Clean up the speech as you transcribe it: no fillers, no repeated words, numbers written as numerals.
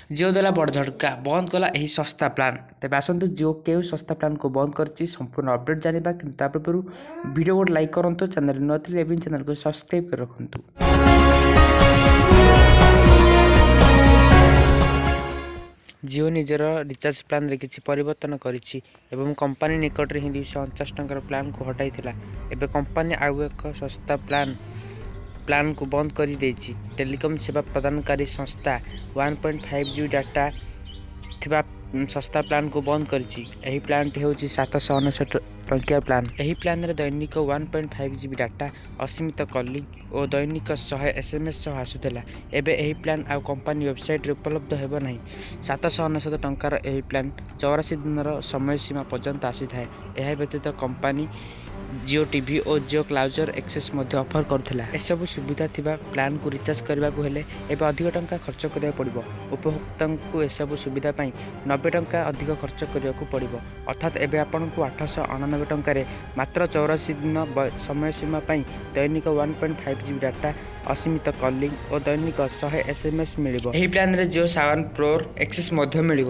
ଜିଓ ଦେଲା ବଡ଼ ଝଟକା, ବନ୍ଦ କଲା ଏହି ଶସ୍ତା ପ୍ଲାନ୍। ତେବେ ଆସନ୍ତୁ, ଜିଓ କେଉଁ ଶସ୍ତା ପ୍ଲାନ୍କୁ ବନ୍ଦ କରିଛି ସମ୍ପୂର୍ଣ୍ଣ ଅପଡ଼େଟ୍ ଜାଣିବା। କିନ୍ତୁ ତା ପୂର୍ବରୁ ଭିଡ଼ିଓ ଗୋଟେ ଲାଇକ୍ କରନ୍ତୁ, ଚ୍ୟାନେଲ୍ ନୂଆ ଥିଲେ ଏବେ ଚ୍ୟାନେଲକୁ ସବସ୍କ୍ରାଇବ୍ କରି ରଖନ୍ତୁ। ଜିଓ ନିଜର ରିଚାର୍ଜ ପ୍ଲାନ୍ରେ କିଛି ପରିବର୍ତ୍ତନ କରିଛି ଏବଂ କମ୍ପାନୀ ନିକଟରେ ହିଁ 249 ଟଙ୍କାର ପ୍ଲାନ୍କୁ ହଟାଇଥିଲା। ଏବେ କମ୍ପାନୀ ଆଉ ଏକ ଶସ୍ତା ପ୍ଲାନ୍କୁ ବନ୍ଦ କରିଦେଇଛି। ଟେଲିକମ୍ ସେବା ପ୍ରଦାନକାରୀ ସଂସ୍ଥା 1.5 GB data ଥିବା ଶସ୍ତା ପ୍ଲାନ୍କୁ ବନ୍ଦ କରିଛି। ଏହି ପ୍ଲାନ୍ଟି ହେଉଛି 799 ଟଙ୍କିଆ ପ୍ଲାନ୍। ଏହି ପ୍ଲାନ୍ରେ ଦୈନିକ 1.5 GB data, ଅସୀମିତ କଲିଂ ଓ ଦୈନିକ 100 SMS ସହ ଆସୁଥିଲା। ଏବେ ଏହି ପ୍ଲାନ୍ ଆଉ କମ୍ପାନୀ ୱେବସାଇଟ୍ରେ ଉପଲବ୍ଧ ହେବ ନାହିଁ। 799 ଟଙ୍କାର ଏହି ପ୍ଲାନ୍ 84 ଦିନର ସମୟସୀମା ପର୍ଯ୍ୟନ୍ତ ଆସିଥାଏ। ଏହା ବ୍ୟତୀତ କମ୍ପାନୀ ଜିଓ ଟିଭି ଓ ଜିଓ କ୍ଲାଉଡ୍ ଆକ୍ସେସ୍ ମଧ୍ୟ ଅଫର୍ କରୁଥିଲା। ଏସବୁ ସୁବିଧା ଥିବା ପ୍ଲାନ୍କୁ ରିଚାର୍ଜ କରିବାକୁ ହେଲେ ଏବେ ଅଧିକ ଟଙ୍କା ଖର୍ଚ୍ଚ କରିବାକୁ ପଡ଼ିବ। ଉପଭୋକ୍ତାଙ୍କୁ ଏସବୁ ସୁବିଧା ପାଇଁ 90 ଟଙ୍କା ଅଧିକ ଖର୍ଚ୍ଚ କରିବାକୁ ପଡ଼ିବ। ଅର୍ଥାତ୍ ଏବେ ଆପଣଙ୍କୁ 889 ଟଙ୍କାରେ ମାତ୍ର 84 ଦିନ ସମୟସୀମା ପାଇଁ ଦୈନିକ 1.5 GB data, ଅସୀମିତ କଲିଂ ଓ ଦୈନିକ 100 SMS ମିଳିବ। ଏହି ପ୍ଲାନ୍ରେ ଜିଓ ସାୱନ୍ ପ୍ରୋର ଆକ୍ସେସ୍ ମଧ୍ୟ ମିଳିବ।